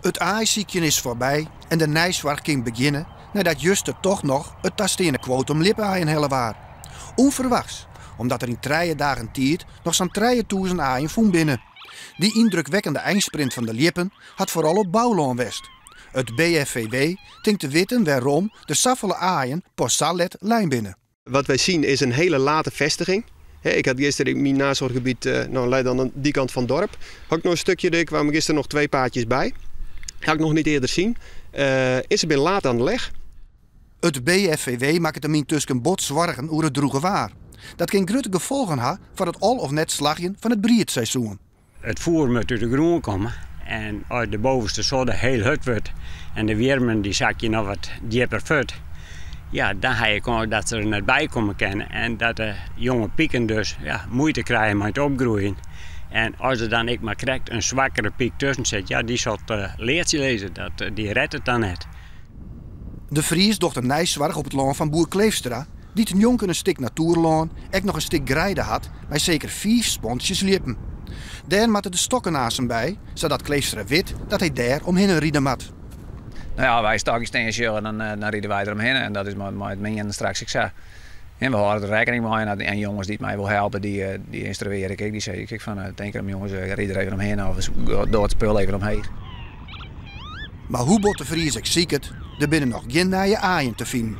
It aaisykjen is foarby en de neisoarch kin begjinne neidat juster toch noch it tasteane kwotum ljipaaien helle waard. Ûnferwachts, omdat der yn trije dagen tiid noch sa'n 3000 aaien fûn binne. Dy yndrukwekkende einsprint fan de ljippen hat foaral op boulân west. It BFVW tinkt te witten wêrom der safolle aaien pas sa let lein binne. Wat wij zien is een hele late vestiging. Ik had gisteren in mijn nazorggebied, nou lei dan aan die kant van het dorp, had ik nog een stukje, er kwamen gisteren nog twee paadjes bij. Had ik nog niet eerder zien. Is er bin laat aan de leg. It BFVW makket him yntusken bot soargen oer it drûge waar. Dat kin grutte gefolgen ha foar it al of net slagjen fan it briedseizoen. It foer moat út de grûn komme en as de bovenste sodde heel hurd wurdt en de wjirmen dy sakje noch wat djipper fuort, ja, dan ha je kâns dat se der net by komme kinne en dat de jonge piken dus ja, muoite krije mei it opgroeien. En as der dan ek mar krekt in swakkere pyk tusken sit, ja, dy sil leadsje lizze, dat, dy rêdt it dan net. De Vries docht in neisoarch op it lân fan boer Kleefstra, dy't njonken in stik natoerlân ek noch in stik greide hat mei seker fiif spontsjes ljippen. Dêr moatte de stokken aansen by, sadat Kleefstra wit dat hy dêr omhinne ride moat. No ja, wy stokjes stean sjogge, dan dan ride wy der omhinne en dat is mei mei it meanen straks ek sa. En we hâlde der rekkening mei en en jonges dy't my wol helpe, dy dy ynstruearje ik ek. Dy sizze ek fan tink derom jonges, ryd der even omhinne of doch it spul even omheech. Mar hoe bot De Vries ek siket, der binne noch gjin nije aaien te finen.